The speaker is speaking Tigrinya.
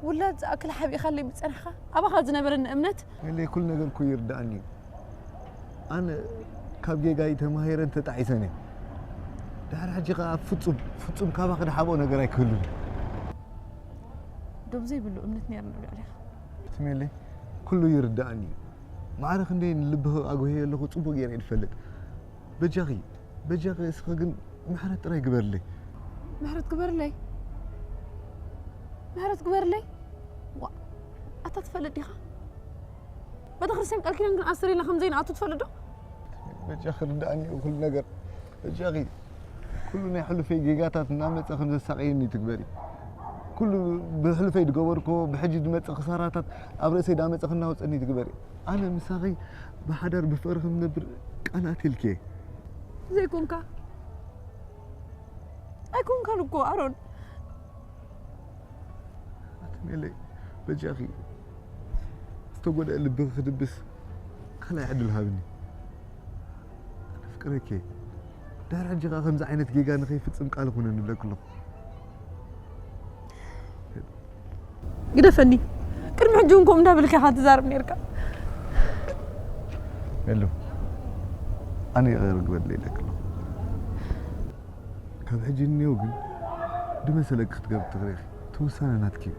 ውላድ ዝኣክል ሓቢእኻለይ ብጸናሕካ፣ ኣባኻ ዝነበረኒ እምነት። ሜሌ፣ ኩሉ ነገር እኮ ይርዳእኒ እዩ። ኣነ ካብ ጌጋይ ተማሂረን ተጣዒሰን እየ። ድሕሪ ሕጂ ከኣ ፍጹም ፍጹም ካባኺ ድሓብኦ ነገር ኣይክህሉን። ዶብ ዘይብሉ እምነት ነይርኒ ኣብ ልዕሌኻ። ትሜሌ፣ ኩሉ ይርዳእኒ እዩ። ማዕረ ክንደይ ንልብኺ ኣጉህየ ኣለኹ ጽቡቕ ገይረ እየ ዝፈልጥ። በጃኺ በጃኺ እስኺ ግን ምሕረት ጥራይ ግበርለይ። ምሕረት ግበርለይ፣ ምሕረት ግበርለይ። ዋ፣ ኣታ ትፈልጥ ዲኻ? ቤተክርስትያን ቃል ኪዳን ግን ኣሰሪልና ከም ዘይንኣቱ ትፈልጥ ዶ? በጃኺ ርዳእኒ እዩ ኩሉ ነገር። በጃኺ ኩሉ ናይ ሕሉፈይ ጌጋታት እናመጸ ከም ዘሳቀየኒ ትግበሪ። ኩሉ ብሕሉፈይ ዝገበርኮ ብሕጂ ዝመጽእ ክሳራታት ኣብ ርእሰይ ዳመጸ ክናወጸኒ ትግበሪ። ኣነ ምሳኺ ብሓዳር ብፍቅሪ ከም ዝነብር ቃል ኣትልኪ። ዘይኮንካ ኣይኮንካን እኮ ኣሮን። ኣትሜለይ በጃኺ ዝተጎደአ ልብኺ ክድብስ ካልኣይ ዕድል ሃብኒ። ኣፍቅረኪ። ድሕሪ ሕጂ ከኣ ከምዚ ዓይነት ጌጋ ንኸይፍጽም ቃል ኩነኒ እብለኪ ኣለኹ። ግደፈኒ። ቅድሚ ሕጂ እውን ከምኡ እንዳበልካ ኢኻ ትዛረብ ነይርካ። ሜሉ፣ ኣነ ይቕረ ግበርለይ ኢለኪ ኣለኹ። ካብ ሕጂ ንኔው ግን ድመሰለኪ ክትገብሪ ትኽእሊ ኢኺ። እቲ ውሳነ ናትኪ እዩ።